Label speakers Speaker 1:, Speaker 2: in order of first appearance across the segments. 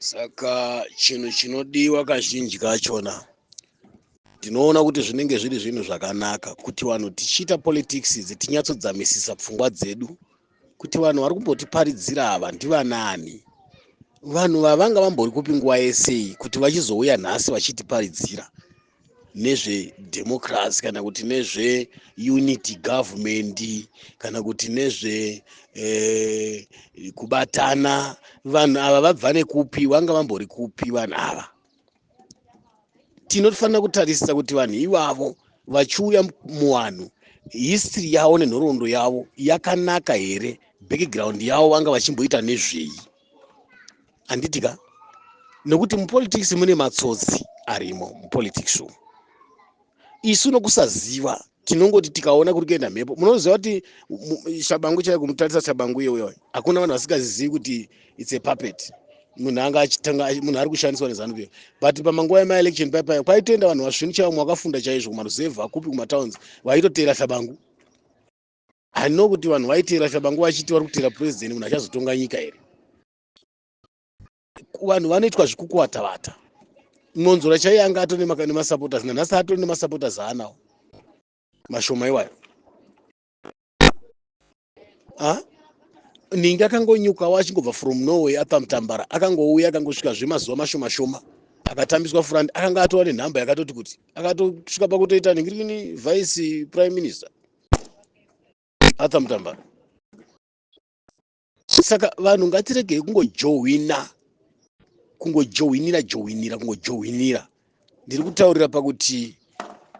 Speaker 1: Saka chinhu chinodiwa kazhinji kachona, ndinoona kuti zvinenge zviri zvinhu zvakanaka kuti vanhu tichiita politics idzi tinyatsodzamisisa pfungwa dzedu kuti vanhu vari kumbotiparidzira ava ndivanani, vanhu vavanga vambori kupi nguva yese iyi kuti vachizouya nhasi vachitiparidzira nezvedemocracy, kana kuti nezveunity government, kana kuti nezve kubatana. Vanhu ava vabva nekupi? Vanga vambori kupi vanhu ava? Tinofanira kutarisisa kuti vanhu ivavo vachiuya muvanhu, history yavo nenhoroondo yavo yakanaka here? Background yavo, vanga vachimboita nezvei? Handiti ka? Nekuti mupolitics mune matsotsi arimo mupolitics umu. Isu nokusaziva tinongoti tikaona kuri kuenda mhepo. Munoziva kuti Tshabangu chaiyo, kumutarisa Tshabangu iyoyo, hakuna vanhu vasingazivi kuti it's a puppet. Munhu anga achitanga, munhu ari kushandiswa neZANU PF. But pamanguva emaelection paipai kwaitoenda vanhu vasvinu chaivo, mwakafunda chaizvo, kumaruzevha kupi, kumatowns, vaitoteera Tshabangu. Handino kuti vanhu vaiteera Tshabangu vachiti vari kuteera president, munhu achazotonga nyika here? Vanhu vanoitwa zvikukuvatavata. Mwonzora chaiye anga atori nemasupporters, nanhasi atori nemasupporters aanawo mashoma iwayo. Ha, ningi akangonyukawo achingobva from Norway. Arthur Mutambara akangouya, akangosvika zvemazuva mashoma shoma, akatambiswa front. Akanga atova nenhamba yakatoti kuti akatosvika pakutoita ningirini, vice prime minister, Arthur Mutambara. Saka vanhu ngatiregei kungojohwina, kungojohwinira, johwinira, kungojohwinira. Ndiri kutaurira pakuti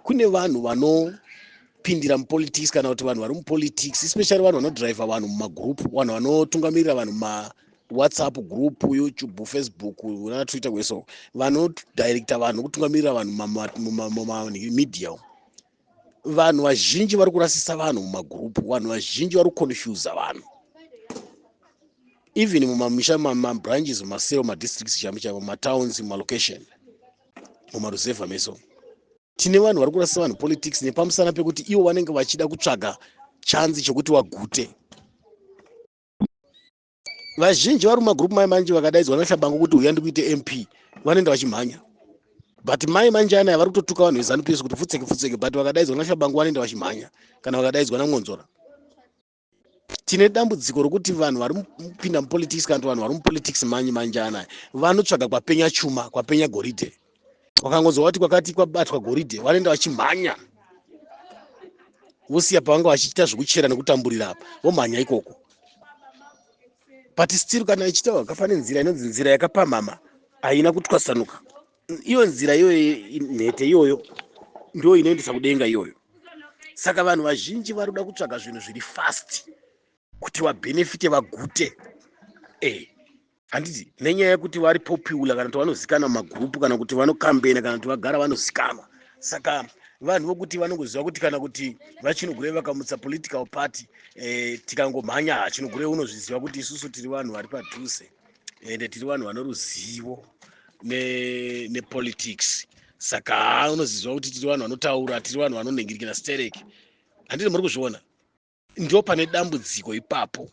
Speaker 1: kune vanhu vanopindira mupolitics, kana kuti vanhu vari mupolitics, especially vanhu vanodhiraivha vanhu mumagroup, vanhu vanotungamirira vanhu mumawhatsapp group, YouTube, Facebook nanaTwitter kweso, vanodirecta vanhu, kutungamirira vanhu mumamedia. Vanhu vazhinji vari kurasisa vanhu mumagroup, vanhu vazhinji vari kuconfusa vanhu, even mumamisha, mumabranches, mumasero, mumadistricts chaimo chaimo, mumatowns, mumalocation, mumaruzevha meso. Tine vanhu vari kurasisa vanhu politics nepamusana pekuti ivo vanenge vachida kutsvaga chanzi chokuti vagute. Vazhinji vari mumagroup mai manje vakadaidzwa naTshabangu kuti uya ndikuite MP, vanoenda vachimhanya. But mai manje anaya vari kutotuka vanhu veZANU PF kuti pfutseke, pfutseke, but vakadaidzwa naTshabangu vanoenda vachimhanya, kana vakadaidzwa naMwonzora. Tine dambudziko rokuti vanhu vari kupinda mupolitics, kana kuti vanhu vari mupolitics manje manje anaya, vanotsvaga kwapenya chuma, kwapenya goridhe. Wakangonzwa kuti kwakati kwabatwa goridhe, vanoenda vachimhanya, vosiya pavanga vachiita zvekuchera nekutamburira apa, vomhanya ikoko. But still, kana ichitaurwa, pane nzira inonzi nzira yakapamhama, haina kutwasanuka. Iyo nzira iyoyo, nhete iyoyo, ndo inoendesa kudenga iyoyo. Saka vanhu vazhinji vari kuda kutsvaga zvinhu zviri fast kuti vabhenefite, vagute. Handiti nenyaya yekuti vari popular, kana kuti vanozikanwa mumagroup, kana kuti vanokambena, kana kuti vagara vanozikanwa. Saka vanhu vokuti vanongoziva kuti kana kuti vaChinogurei vakamutsa political party, tikangomhanya. Chinogurei unozviziva kuti isusu tiri vanhu vari padhuze, ende tiri vanhu vano ruzivo nepolitics. Saka ha, unoziziva kuti tiri vanhu vanotaura, tiri vanhu vanonhingirikira stereki. Handiti muri kuzviona? Ndo pane dambudziko ipapo.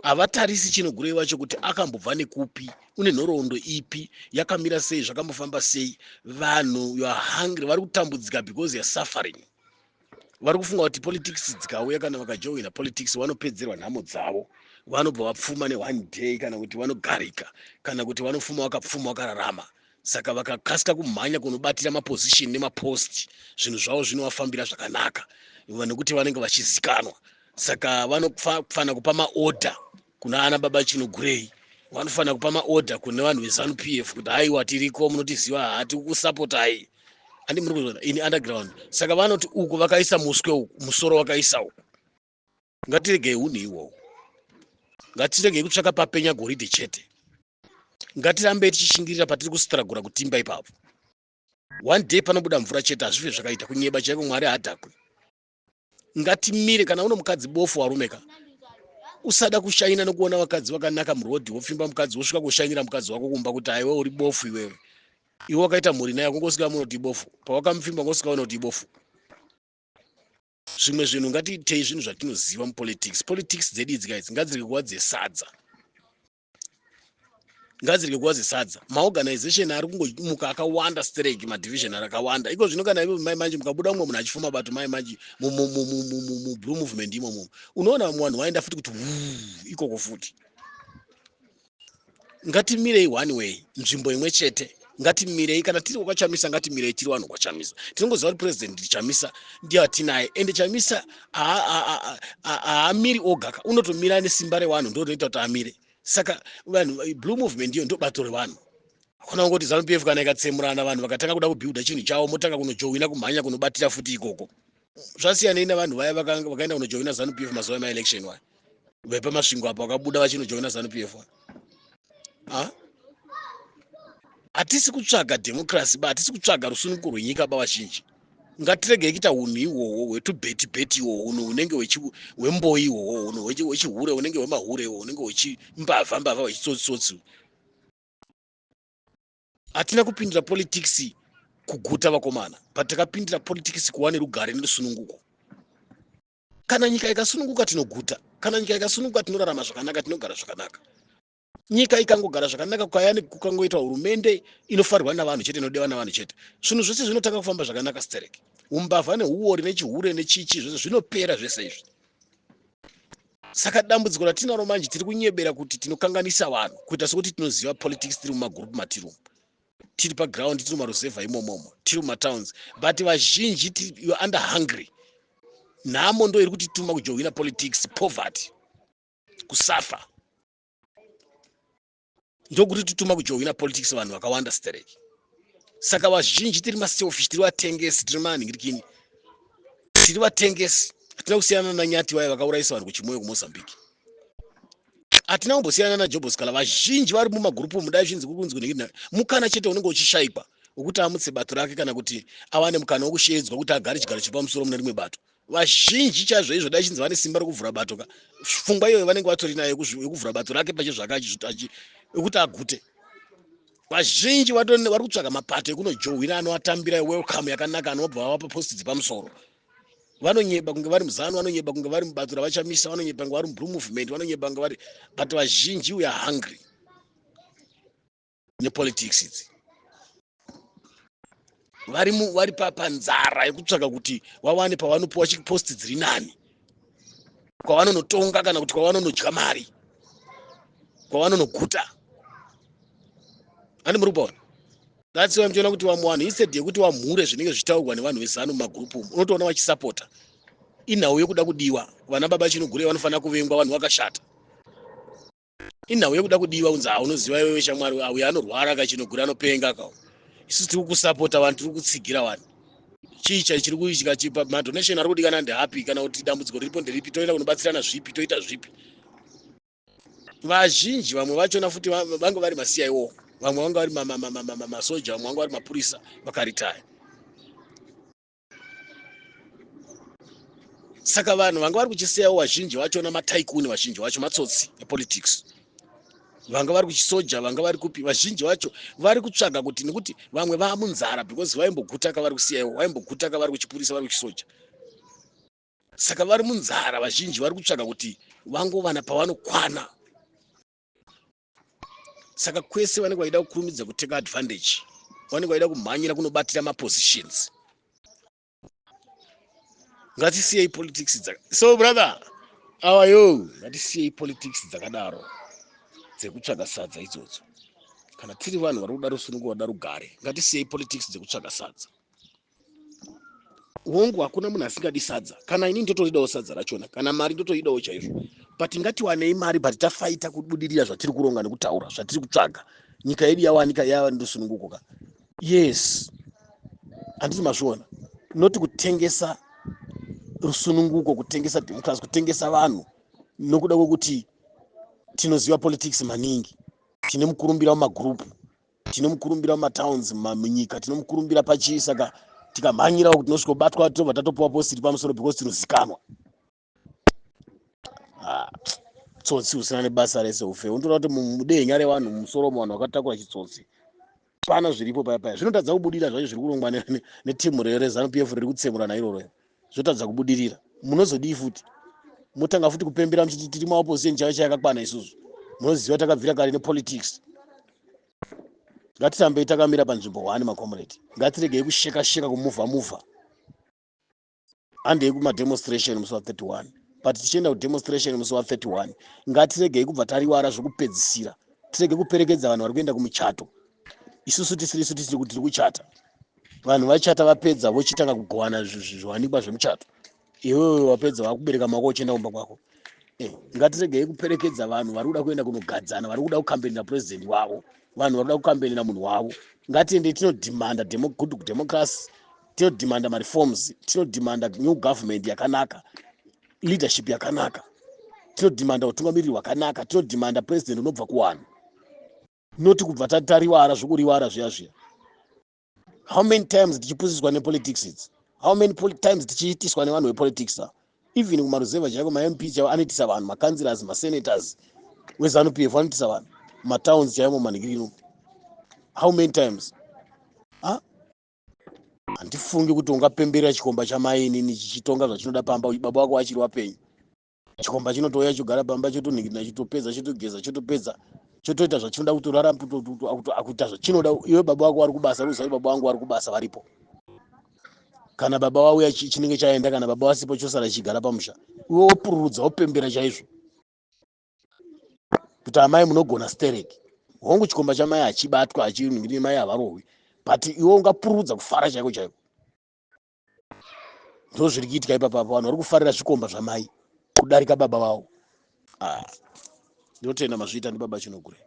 Speaker 1: Havatarisi Chinogurei wacho kuti akambobva nekupi, une nhoroondo ipi, yakamira sei, zvakambofamba sei. Vanhu, you are hungry, vari kutambudzika because you are suffering. Vari kufunga kuti politics dzikauya, kana vakajoina politics, vanopedzerwa nhamo dzavo, vanobva vapfuma neone day, kana kuti vanogarika, kana kuti vanofuma vakapfuma, vakararama. Saka vakakasika kumhanya kunobatira maposition nemapost, zvinhu zvavo zvinovafambira zvakanaka nekuti vanenge vachizikanwa. Saka vanofanira kupa maorder kuna ana baba Chinogurei, vanofanira kupa maorder kune vanhu veZANU PF kuti haiwa, tiriko, munotiziva, hati kusapotai. Handi muri kuzviona in underground? Saka vanoti uku vakaisa muswe uku, musoro wakaisa uku. Ngatiregei unhu ihwohwo, ngatiregei kutsvaka papenya goridhe chete. Ngatirambei tichishingirira patiri kustrugura kutimba ipapo. One day panobuda mvura chete. Hazvife zvakaita kunyeba chaiko. Mwari haadhakwi. Ngatimire. Kana uno mukadzi bofu, warumeka, usada kushaina nokuona vakadzi vakanaka murodhi, wopfimba mukadzi, wosvika kushainira mukadzi wako kumba kuti aiwe, uri bofu iwewe. Iwe wakaita mhuri naye, kungosvika munoti ibofu. Pawakamupfimba, ngosvika unoti ibofu. Zvimwe zvinhu, ngatiitei zvinhu zvatinoziva mupolitics. Politics dzedu idzi, guys, ngadzirege kuva dzesadza. Ngadzirege kuva dzesadza. Maorganization ari kungomuka akawanda stereki, madivision ari akawanda iko zvino. Kana ivo mai manje mukabuda mumwe munhu achifuma bato mai manje mublue movement imomo, unoona vamwe vanhu vaenda futi kuti wuu ikoko futi. Ngatimirei one way, nzvimbo imwe chete. Ngatimirei kana tiri kwaChamisa, ngatimirei tiri vanhu kwaChamisa. Tinongoziva kuti President Chamisa ndiye atinaye, ende Chamisa haamiri oga ka, unotomira nesimba revanhu, ndo rinoita kuti amire. Saka vanhu, blue movement iyo ndo bato revanhu. Hakuna kungoti ZANU PF kana ikatsemurana, vanhu vakatanga kuda kubuilda chinhu chavo, motanga kunojoina, kumhanya kunobatira futi ikoko. Zvasiyanei navanhu vaya vakaenda kunojoina ZANU PF mazuva emaelection waya vepaMasvingo apo, vakabuda vachinojoina ZANU PF. Ha, hatisi kutsvaga democracy ba, hatisi kutsvaga rusununguko rwenyika ba. Vazhinji ngatiregei kuita unhu ihwohwo hwetubheti bheti ihwohwo, unhu hunenge hwemboi ihwohwo, unhu hwechihure, hunenge hwemahure ihwohwo, hunenge hwechimbavha mbavha, hwechitsotsitsotsi. Hatina kupindira politics kuguta, vakomana, but takapindira politics kuva nerugare nerusununguko. Kana nyika ikasununguka, tinoguta. Kana nyika ikasununguka, tinorarama zvakanaka, tinogara zvakanaka. Nyika ikangogara zvakanaka, kukayani kukangoitwa hurumende inofarirwa navanhu chete, inodiwa navanhu chete, zvinhu zvese zvinotanga kufamba zvakanaka stereki. Umbavha neuori nechihure nechichi, zvese zvinopera zvese izvi. Saka dambudziko ratinaro manje, tiri kunyebera kuti tinokanganisa vanhu, kuita sekuti tinoziva politics. Tiri mumagurupu matiri umu, tiri paground, tiri mumaruzevha imomomo, tiri mumatowns, but vazhinji you are under hungry. Nhamo ndo iri kutituma kujoina politics. Poverty, kusafa, ndokuti tituma kujoina politics vanhu vakawanda stereki. Saka vazhinji tiri maselfish, tiri vatengesi, tiri manhingirikini, tiri vatengesi. Hatina kusiyana naNyathi vaya vakaurayisa vanhu kuChimoio kuMozambique. Hatina kumbosiyana naJob Sikhala. Vazhinji vari mumagurupu mudai zvinzi kuri kunzi kunhingirina, mukana chete unenge uchishayikwa wekuti amutse bato rake, kana kuti awane mukana wekushedzwa kuti agare chigaro chepamusoro mune rimwe bato. Vazhinji chaizvo izvo, dai chinzi vane simba rekuvhura bato ka, pfungwa iyoyo vanenge vatori nayo yekuvhura bato rake pachezvake ekuti agute. Vazhinji vari kutsvaga mapato ekunojohwina anovatambira welcome yakanaka, anobva vavapa post dzepamusoro. Vanonyeba kunge vari muZANU, vanonyeba kunge vari mubato ravaChamisa, vanonyeba kunge vari mublue movement, vanonyeba kunge vari, but vazhinji, we are hungry nepolitics idzi. Vari panzara yekutsvaga kuti vawane pavanopiwa chipost dziri nani, kwavanonotonga, kana kuti kwavanonodya mari, kwavanonoguta. Handi muri kupaona? That's why muchiona kuti vamwe vanhu, instead yekuti vamhure zvinenge zvichitaurwa nevanhu veZANU mumagurupu umu, unotoona vachisapota. Inhau yekuda kudiwa. Vana baba Chinogurei vanofanira kuvengwa, vanhu vakashata. Inhau yekuda kudiwa, unzi, "Ha, unoziva iwewe shamwari, uyo anorwara ka, Chinoguri anopenga ka. Isusu tiri kusapota vanhu, tiri kutsigira vanhu." Chii chai chiri kuitika? Chipa madonation ari kudikana ndeapi, kana kuti dambudziko riripo nderipi? Toenda kunobatsirana zvipi? Toita zvipi? Vazhinji vamwe vachona futi vange vari maCIO, vamwe vanga vari masoja, vamwe vanga vari mapurisa vakaritaya. Saka vanhu vanga vari kuchiCIO vazhinji vachona matycoon, vazhinji vacho matsotsi epolitics. Vanga vari kuchisoja, vanga vari kupi, vazhinji vacho vari kutsvaga kuti, nekuti vamwe vaamunzara because vaimbogutaka vari kuCIO, vaimbogutaka vari kuchipurisa, vari kuchisoja, saka vari munzara. Vazhinji vari kutsvaga kuti vangovana pavanokwana. Saka kwese vanenge vachida kukurumidza kuteka advantage, vanenge vachida kumhanyira kunobatira mapositions. Ngatisiyei politics dzaka so. Brother, how are you? Ngatisiyei politics dzakadaro dzekutsvaga sadza idzodzo. Kana tiri vanhu vari kuda rusununguko, vada rugare, ngatisiyei politics dzekutsvaga sadza. Hongu, hakuna munhu asingadi sadza. Kana ini ndotoridawo sadza rachona, kana mari ndotoidawo chaizvo, but ngatiwanei mari, but tafaita kubudirira zvatiri kuronga nekutaura zvatiri kutsvaga. Nyika yedu yawanika, yava nerusununguko ka. Yes, handiti mazviona? Noti kutengesa rusununguko, kutengesa democracy, kutengesa vanhu nokuda kwekuti tinoziva politics maningi, tine mukurumbira mumagurupu, tine mukurumbira mumatowns, munyika tine mukurumbira pachii. Saka tikamhanyirawo kuti tinosvikobatwa, tobva tatopiwa post iri pamusoro because tinozikanwa. Ah, tsotsi usina nebasa rese ufe. Unotoona kuti mudehenya revanhu, mumusoro vanhu vakatakura chitsotsi, pana zviripo paya paya zvinotadza kubudirira zvacho. Zviri kurongwa netimu reZANU PF riri kutsemurana iroro, zvotadza kubudirira. Munozodii futi? Motanga futi kupembera muchiti tiri maopposition chaiyo chayakakwana. Isusu munoziva takabvira kare nepolitics. Ngatirambei takamira panzvimbo hwani, macomrade. Ngatiregei kusheka sheka, kumuvha muvha. Handei kumademonstration musi wa31, but tichienda kudemonstration musi wa31, ngatiregei kubva tariwara zvokupedzisira. Tirege kuperekedza vanhu vari kuenda kumuchato, isusu tisiri isu tisiri kuti tiri kuchata. Vanhu vachata, vapedza, vochitanga kugowana zviwanikwa zvemuchato. Iwewe wapedza, wakubereka maoko uchienda kumba kwako. Ngatiregei kuperekedza vanhu vari kuda kuenda kunogadzana, vari kuda kukambenera purezidendi wavo, vanhu vari kuda kukambenera munhu wavo. Ngatiendei tinodhimanda good democracy, tinodhimanda mareforms, tinodhimanda new government yakanaka, leadership yakanaka, tinodhimanda utungamiriri hwakanaka, tinodhimanda president unobva kuvanhu, noti kubva tariwara zvokuriwara zviya zviya. How many times tichipusiswa nepolitics idzi? How many times tichiitiswa nevanhu vepolitics ava? Even kumaruzevha chaiko, maMP chaivo anoitisa vanhu, macouncillors, masenators weZANU PF anoitisa vanhu matowns chaimo, manhikirino. How many times? Handifungi kuti ungapemberera chikomba chamainini chichitonga zvachinoda pamba, baba wako achiri wapenyu. Chikomba chinotouya, chogara pamba, chotonhikirina, chotopedza, chotogeza, chotopedza, chotoita zvachinoda, kutorara, kuita zvachinoda. Iwe baba wako vari kubasa, ruziva kuti baba vangu vari kubasa, varipo. Kana baba vauya, chinenge chaenda. Kana baba vasipo, chosara chichigara pamusha. Iwe wopururudza, wopembera chaizvo kuti amai munogona stereki. Hongu, chikomba chamai hachibatwa, hachinhingiri, mai havarohwi, but iwe ungapururudza kufara chaiko chaiko. Ndo zviri kuitika ipapapo. Vanhu vari kufarira zvikomba zvamai kudarika baba vavo. Ah, ndinotenda, mazviita ndibaba Chinogure.